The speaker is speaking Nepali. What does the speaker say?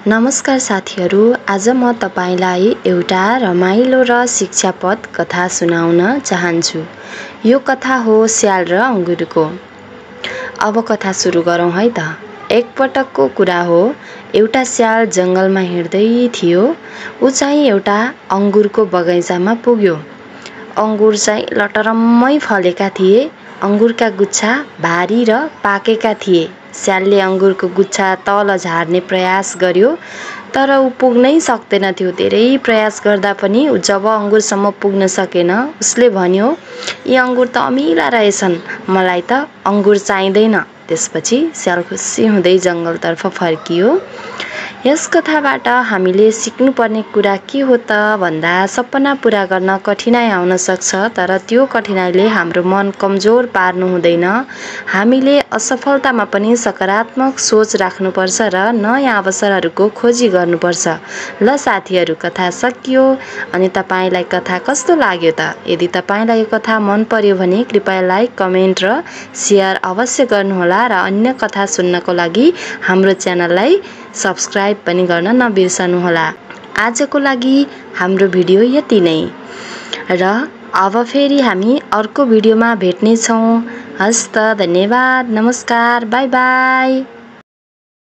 नमस्कार साथीहरू, आज म तपाईलाई एउटा रमाइलो र शिक्षाप्रद कथा सुनाउन चाहन्छु। यो कथा हो स्याल र अङ्गुरको। अब कथा सुरु गरौँ है त। एक पटकको कुरा हो, एउटा स्याल जंगलमा हिँड्दै थियो। ऊ चाहिँ एउटा अङ्गुरको बगैँचामा पुग्यो। अङ्गुर चाहिँ लटरम्मै फलेका थिए। अङ्गुरका गुच्छा भारी र पाकेका थिए। स्यालले अङ्गुरको गुच्छा तल झार्ने प्रयास गर्यो, तर ऊ पुग्नै सक्दैनथ्यो। धेरै प्रयास गर्दा पनि ऊ जब अङ्गुरसम्म पुग्न सकेन, उसले भन्यो, यी अङ्गुर त अमिला रहेछन्, मलाई त अङ्गुर चाहिँदैन। त्यसपछि स्याल खुसी हुँदै जङ्गलतर्फ फर्कियो। यस कथाबाट हामीले सिक्नुपर्ने कुरा के हो त भन्दा, सपना पूरा गर्न कठिनाइ आउन सक्छ, तर त्यो कठिनाइले हाम्रो मन कमजोर पार्नु हुँदैन। हामीले असफलतामा पनि सकारात्मक सोच राख्नुपर्छ र नयाँ अवसरहरूको खोजी गर्नुपर्छ। ल साथीहरू, कथा सकियो। अनि तपाईलाई कथा कस्तो लाग्यो त? यदि तपाईलाई यो कथा मन पर्यो भने कृपया लाइक, कमेन्ट र शेयर अवश्य गर्नुहोला र अन्य कथा सुन्नको लागि हाम्रो च्यानललाई सब्स्क्राइब पनि गर्न नबिर्सनुहोला। आजको लागि हाम्रो भिडियो यति नै र अब फेरि हामी अर्को भिडियोमा भेट्नेछौँ। हस्त, धन्यवाद, नमस्कार, बाई बाई।